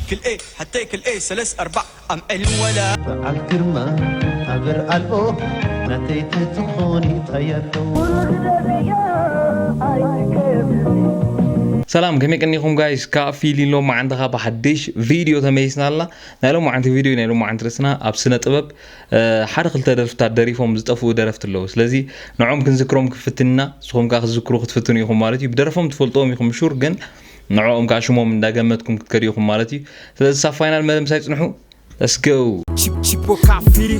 ክልኤ ሓተይ ክልኤ ሰለስ ኣርባዕ ኣምዕል ወላ በዓል ግርማ ኣበር ኣልቦ ናተይ ተትኾኒ ታያሎ ሰላም ከመይ ቀኒኹም ጋይስ? ካብ ፊሊን ሎማዓንቲ ካብ ሓድሽ ቪድዮ ተመሊስና ኣላ። ናይ ሎማዓንቲ ቪድዮ ናይ ሎማዓንቲ ርእስና ኣብ ስነ ጥበብ ሓደ ክልተ ደርፍታት ደሪፎም ዝጠፍኡ ደረፍቲ ኣለዉ። ስለዚ ንዖም ክንዝክሮም ክንፍትን ኢና። ንስኹም ከኣ ክትዝክሩ ክትፍትኑ ኢኹም ማለት እዩ። ብደረፎም ትፈልጥዎም ኢኹም ሹር፣ ግን ንዕኦም ከኣ ሽሞም እንዳገመትኩም ክትከዱ ኢኹም ማለት እዩ። ስለዚ ሳብ ፋይናል መደብ ምሳይ ጽንሑ። Let's go! Chip Chipo Kafiri.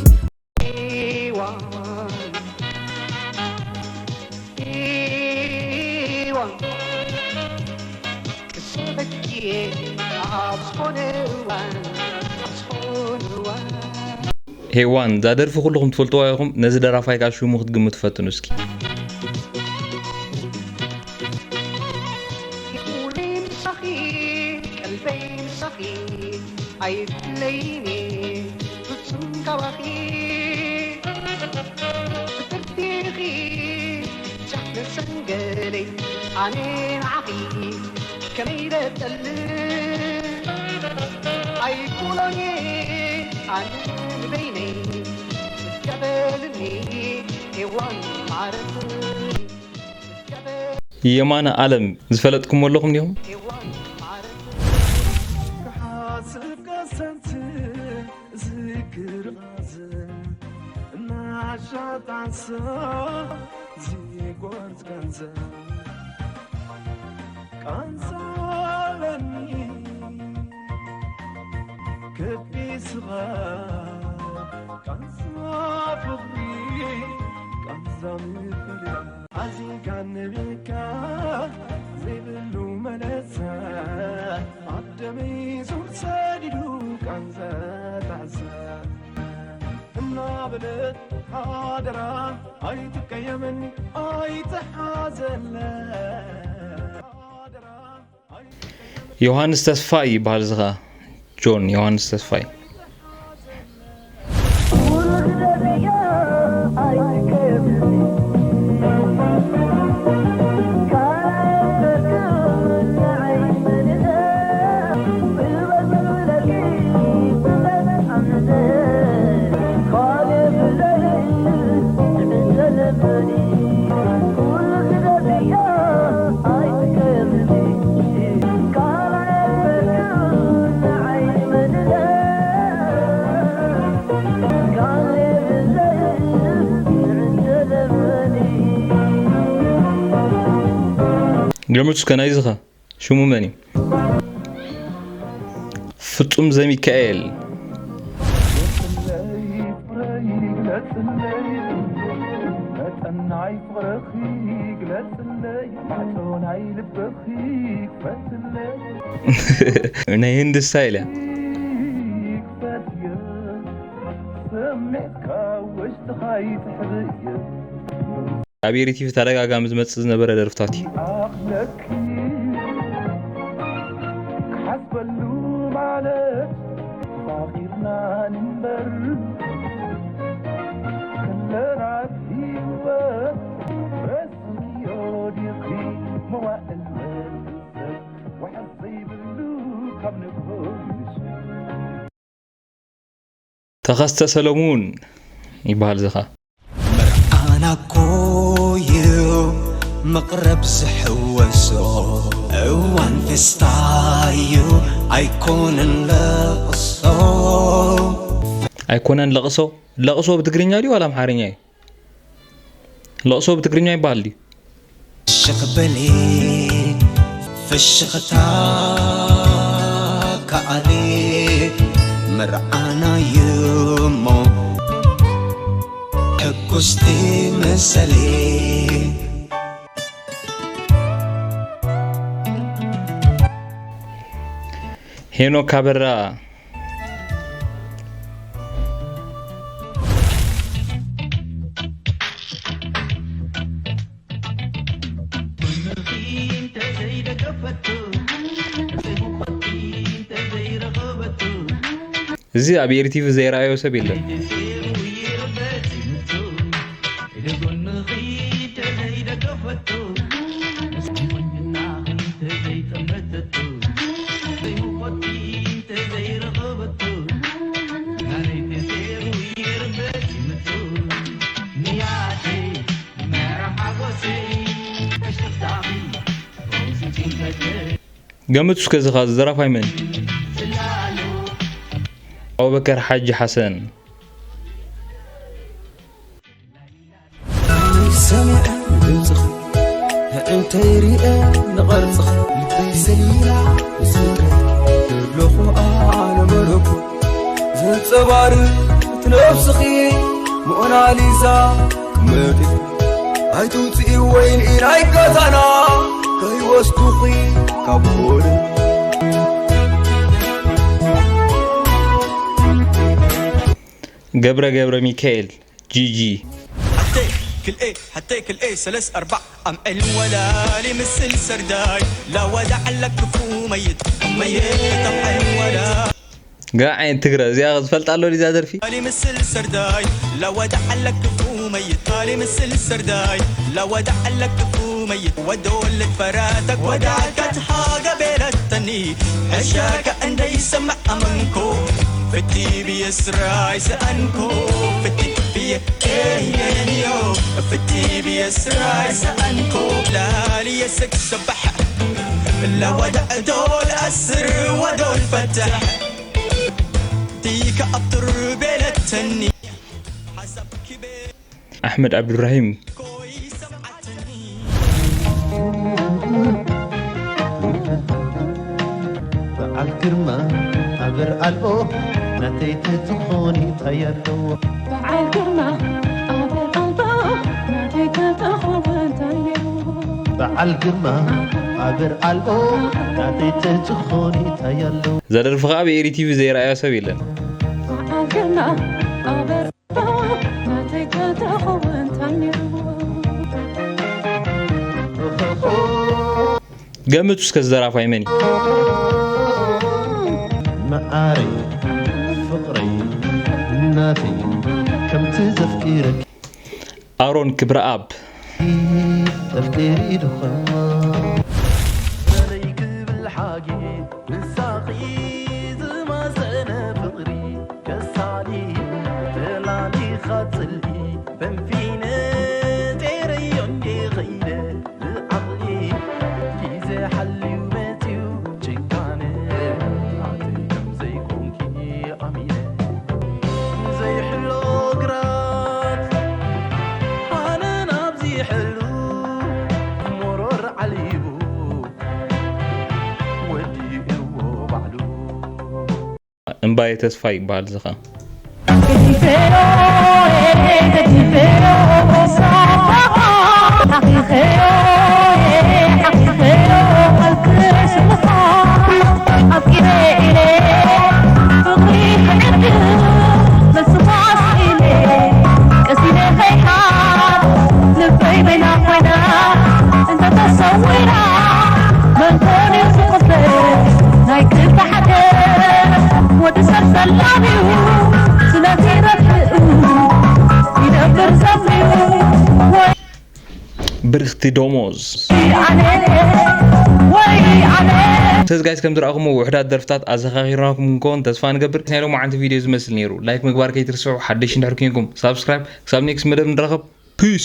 ሄዋን እዛ ደርፊ ኩልኹም ትፈልጥዋ ኢኹም። ነዚ ደራፋይ ከኣ ሽሙ ክትግምቱ ፈትኑ እስኪ። ቀልበይ ንሳኺ ኣይፍለይኒ ፍጹም ካባኺ ፍቅርቲኺ ጫፍ መሰንገለይ ኣነ ንዓኺ ከመይ ደጠል ኣይኩሎኒ ኣነ ንበይነይ ገበልኒ ሄዋን ማረት የማነ ኣለም ዝፈለጥኩም ኣለኹም ዲኹም? ክሓስብ ቀሰንቲ ዝክር ቃዘ እናሻጣንሰ ዝጎርዝ ገንዘብ ቃንዛለኒ ክቢ ስኻ ቃንዛ ፍቕሪ ቃንዛ ምፍርያ ኣዚካ ንብካ ዘይብሉ መለሰ ኣብ ደመይ ሱር ሰዲዱ ቃንዘ ታዕዘ እናበለት ሓደራ ኣይትቀየመኒ ኣይትሓዘለ ሓደራ ዮሃንስ ተስፋይ ይበሃል። እዚ ኸኣ ጆን ዮሃንስ ተስፋይ። ግርምት እስከ ናይዚ ኸ ሽሙ መን እዩ? ፍጹም ዘሚካኤል። መጠን ናይ ፍቕርኺ ግለጽለይ ማዕጾ ናይ ልብኺ ክፈትለይ ናይ ህንዲ ስታይል እያ። ክፈትዮ ስሜትካ ውሽጥኻ ይትሕብእዮ ኣብ ኤሪቲቪ ተደጋጋሚ ዝመጽእ ዝነበረ ደርፍታት እዩ። ኣኽለኪ ክሓስበሉ ማለት ተፋቒርና ንንበር ከለና ህይወት ረስምዮ ዲኺ መዋእል ወድሰብ ዋሕስ ዘይብሉ ካብ ንግሆ ምሽት ተኸስተ ሰለሙን ይበሃል ዝኻ ኣናኮዩ መቕረብ ዝሕወሶ እዋን ፌስታዩ ኣይኮነን ለቕሶ ኣይኮነን ለቕሶ ለቕሶ ብትግርኛ ድዩ ዋላ ኣምሓርኛ እዩ ለቕሶ ብትግርኛ ይበሃል ድዩ ሽኽበሊ ፍሽኽታ ከኣሊ መርዓናዩ እሞ ሕጉስቲ መሰሊ ሄኖክ ኣበራ እዚ ኣብ ኤሪቲቪ ዘይረኣዮ ሰብ የለን። ገምቱ እስከ፣ እዚ ኸ ዘራፋይ መን? ኣቡበከር ሓጂ ሓሰን። ሰሚዐ ድምፅኺ፣ ኣዒንተይ ሪኤ ንቐርፅኺ፣ ልበይ ሰሊላ ምስለ ዘለኹ ኣነ መለኩ ዘንፀባርቕ ነብስኺ ሞናሊዛ መጢ ኣይትውፅኢ ወይን ኢናይ ገዛና ከይወስዱኺ ካብ ሆነ ገብረ ገብረ ሚካኤል ጂጂ። ሓተይ ክልኤ ሓተይ ክልኤ ሰለስ ኣርባዕ ኣምዕል ወላሊ ምስል ሰርዳይ ላወዳ ዓላ ክፉ መይት መይት ኣምዕል ወላ ጋዕ ዓይነት ትግረ እዚኣ ዝፈልጣ ኣሎ ዲዛ ደርፊ? ላሊ ምስል ሰርዳይ ላወዳ ዓላ ክፉ መይት ላሊ ምስል ሰርዳይ ላወዳ ዓላ ክፉ መይት ወደ ወልድ ፈራተክ ወዳካት ሃገ ቤለተኒ ሕሻካ እንደይሰማዕ ኣመንኮ ፍቲ ብየ ስራይ ሰኣንኮ ፍቲ ብየ ኤየንዮ ፍቲ ብየ ስራይ ሰኣንኮ ላሊ የሰክ ሰባሕ ላወዳ ዶል ኣስር ወዶል ፈታሕ ዲካ ኣብቱር ቤለተኒ ሓሳብ ኪቤ ኣሕመድ ዓብዱራሂም። በዓል ግርማ ኣበር ኣልቦ ናተይ ተዝኾን ይታይ ኣለዎ። በዓል ግርማ ኣበር ኣልቦ ናተይ ተዝኾን ይታይ ኣለዎ። በዓል ግርማ ኣበር ኣልቦ ናተይ ተዝኾን ይታይ ኣለዎ። እዛ ደርፊ ኸዓ ብኤሪ ቲቪ ዘይረኣያ ሰብ የለን። በዓል ግርማ ኣበር ገምቱ እስከ ዘራፋይ መን እዩ? መዓረይ ፍቕረይ ናተይ ከምቲ ዘፍቅረኪ ኣሮን ክብረኣብ። ተፍቂሪ ድኾን በለይ ክብል ሓጌ ንሳኺ ዝማሰነ ፍቕሪ ከሳሊ ተላሊኻ ጽልኢ ፈንፊነ ጤረዮ እንዴ ኸይደ ብዓቕሊ ግዜ ሓልዩ መጽዩ ጭካነ ናተይ ከም ዘይኮንኪ ኣሚነ ዘይሕሎ ግራት ኣነ ናብዚ ሕሉ ሞሮር ዓሊቡ ወዲእዎ ባዕሉ። እምባየ ተስፋ ይበሃል ዝኻ። ብርኽቲ ዶሞዝ። ስለዚ ጋይስ፣ ከም ዝረኣኹሞ ውሑዳት ደርፍታት ኣዘኻኺርናኩም ክንከውን ተስፋ ንገብር። ናይ ሎማዓንቲ ቪድዮ ዝመስል ነይሩ። ላይክ ምግባር ከይትርስዑ፣ ሓደሽ እንድሕር ኮይንኩም ሳብስክራይብ። ክሳብ ኔክስት መደብ ንራኸብ። ፒስ።